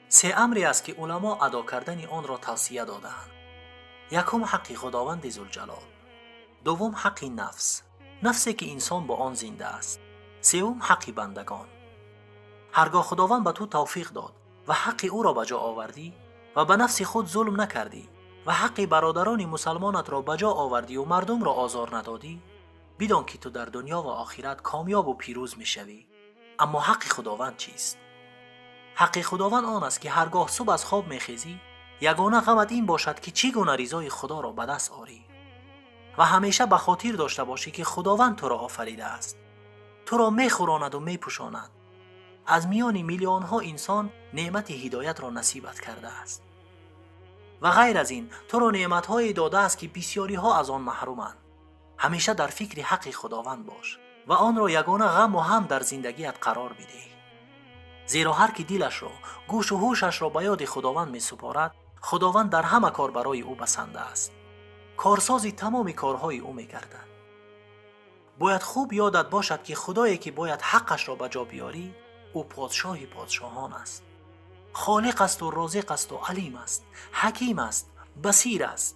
Се амре аст, ки уламо адо кардани онро тавсия додаанд. Якум, ҳаққи Худованди Зулҷалол. Дуввум, ҳаққи нафс, нафсе ки инсон бо он зинда аст. Севум, ҳаққи бандагон. Ҳаргоҳ Худованд ба ту тавфиқ дод ва ҳаққи ӯро ба ҷо овардӣ ва ба нафси худ зулм накардӣ ва ҳаққи бародарони мусалмонатро ба ҷо овардию мардумро озор надодӣ, бидон, ки ту дар дунё ва охират комёбу пирӯз мешавӣ. Аммо ҳаққи Худованд чист? Ҳаққи Худованд он аст, ки ҳаргоҳ субҳ аз хоб мехезӣ, ягона ғамат ин бошад, ки чӣ гуна ризои Худоро ба даст орӣ ва ҳамеша ба хотир дошта бошӣ, ки Худованд туро офаридааст, туро мехӯронаду мепӯшонад, аз миёни миллионҳо инсон неъмати ҳидоятро насибат кардааст ва ғайр аз ин туро неъматҳое додааст, ки бисьёриҳо аз он маҳруманд. Ҳамеша дар фикри ҳаққи Худованд бош ва онро ягона ғаму ҳам дар зиндагият қарор бидеҳ, зеро ҳар ки дилашро, гӯшу ҳушашро ба ёди Худованд месупорад, Худованд дар ҳама кор барои ӯ басанда аст, корсози тамоми корҳои ӯ мегардад. Бояд хуб ёдат бошад, ки Худое ки бояд ҳаққашро ба ҷо биёрӣ, ӯ подшоҳи подшоҳон аст, холиқ асту розиқ асту алим аст, ҳаким аст, басир аст.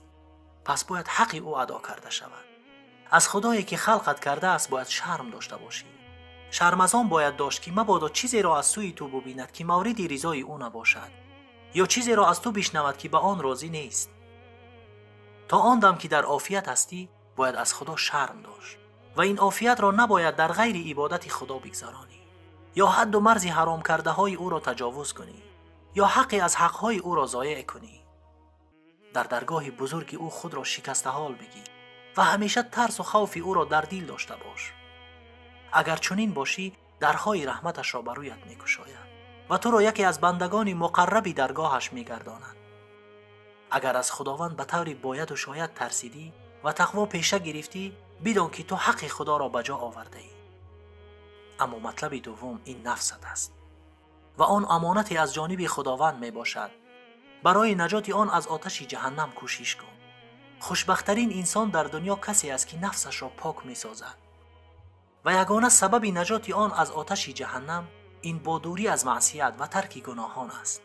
Пас бояд ҳаққи ӯ адо карда шавад. Аз Худое ки халқат кардааст, бояд шарм дошта бошӣ. Шарм аз он бояд дошт, ки мабодо чизеро аз сӯи ту бубинад, ки мавриди ризои ӯ набошад, ё чизеро аз ту бишнавад, ки ба он розӣ нест. То он дам ки дар офият ҳастӣ, бояд аз Худо шарм дошт ва ин офиятро набояд дар ғайри ибодати Худо бигзаронӣ ё ҳадду марзи ҳаромкардаҳои ӯро таҷовуз кунӣ ё ҳаққе аз ҳақҳои ӯро зоеъ кунӣ. Дар даргоҳи бузурги ӯ худро шикастаҳол бигир ва ҳамеша тарсу хавфи ӯро дар дил дошта бош. Агар чунин бошӣ, дарҳои раҳматашро ба рӯят мекушояд ва туро яке аз бандагони муқарраби даргоҳаш мегардонад. Агар аз Худованд ба таври бояду шояд тарсидӣ ва тақво пеша гирифтӣ, бидон, ки ту ҳаққи Худоро ба ҷо овардаӣ. Аммо матлаби дуввум ин нафсат аст ва он амонате аз ҷониби Худованд мебошад. Барои наҷоти он аз оташи ҷаҳаннам кӯшиш кун. Хушбахттарин инсон дар дунё касе аст, ки нафсашро пок месозад ва ягона сабаби наҷоти он аз оташи ҷаҳаннам ин бо дурӣ аз маъсият ва тарки гуноҳон аст.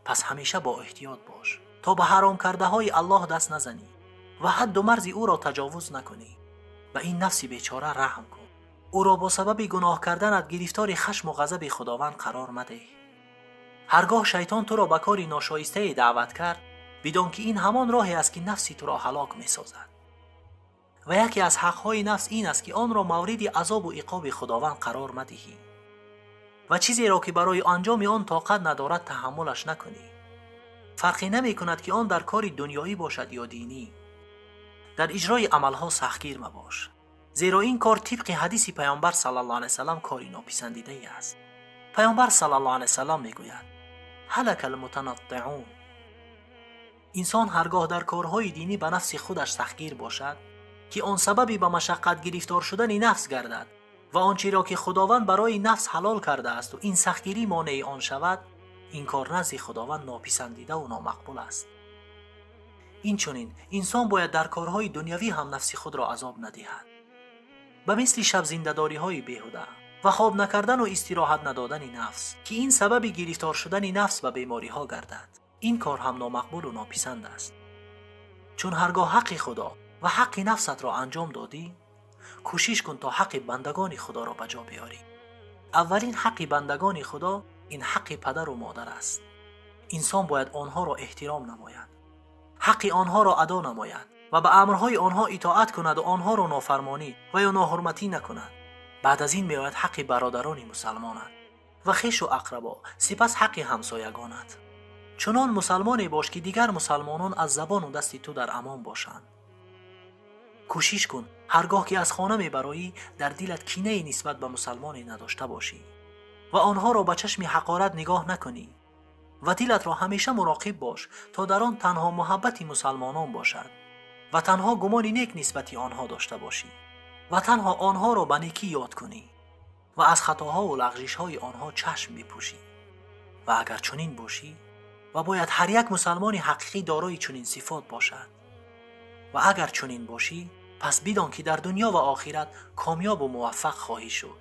Пас ҳамеша бо эҳтиёт бош, то ба ҳаромкардаҳои Аллоҳ даст назанӣ ва ҳадду марзи ӯро таҷовуз накунӣ. Ба ин нафси бечора раҳм кун. Ӯро бо сабаби гуноҳ карданат гирифтори хашму ғазаби Худованд қарор мадеҳ. Ҳаргоҳ шайтон туро ба кори ношоистае даъват кард, бидон, ки ин ҳамон роҳе аст, ки нафси туро ҳалок месозад. Ва яке аз ҳақҳои нафс ин аст, ки онро мавриди азобу иқоби Худованд қарор мадиҳӣ ва чизеро, ки барои анҷоми он тоқат надорад, таҳаммулаш накунӣ. Фарқе намекунад, ки он дар кори дунёӣ бошад ё динӣ. Дар иҷрои амалҳо сахтгир мабош, зеро ин кор тибқи ҳадиси Паёмбар саллаллоҳу алайҳи васаллам кори нописандидае аст. Паёмбар саллаллоҳу алайҳи васаллам мегӯяд: ҳалака алмутанаттиун. Инсон ҳаргоҳ дар корҳои динӣ ба нафси худаш сахтгир бошад, ки он сабаби ба машаққат гирифтор шудани нафс гардад ва он чиро ки Худованд барои нафс ҳалол кардаасту ин сахтгирӣ монеи он шавад, ин кор назди Худованд нописандидаву номақбул аст. Инчунин инсон бояд дар корҳои дунявӣ ҳам нафси худро азоб надиҳад, ба мисли шабзиндадориҳои беҳуда ва хоб накардану истироҳат надодани нафс, ки ин сабаби гирифтор шудани нафс ба бемориҳо гардад. Ин кор ҳам номақбулу нописанд аст. Чун ҳаргоҳ ҳаққи Худо ва ҳаққи нафсатро анҷом додӣ, кӯшиш кун, то ҳаққи бандагони Худоро ба ҷо биёрӣ. Аввалин ҳаққи бандагони Худо ин ҳаққи падару модар аст. Инсон бояд онҳоро эҳтиром намояд, ҳаққи онҳоро адо намояд ва ба амрҳои онҳо итоат кунаду онҳоро нофармонӣ ва ё ноҳурматӣ накунад. Баъд аз ин меояд ҳаққи бародарони мусалмонат ва хешу ақрабо, сипас ҳаққи ҳамсоягонат. Чунон мусалмоне бош, ки дигар мусалмонон аз забону дасти ту дар амон бошанд. Кӯшиш кун, ҳаргоҳ ки аз хона мебароӣ, дар дилат кинае нисбат ба мусалмоне надошта бошӣ ва онҳоро ба чашми ҳақорат нигоҳ накунӣ ва дилатро ҳамеша муроқиб бош, то дар он танҳо муҳаббати мусалмонон бошад ва танҳо гумони нек нисбати онҳо дошта бошӣ ва танҳо онҳоро ба некӣ ёд кунӣ ва аз хатоҳову лағжишҳои онҳо чашм бипӯшӣ. Ва агар чунин бошӣ, ва бояд ҳар як мусалмони ҳақиқӣ дорои чунин сифот бошад, ва агар чунин бошӣ, пас бидон, ки дар дунё ва охират комёбу муваффақ хоҳӣ шуд.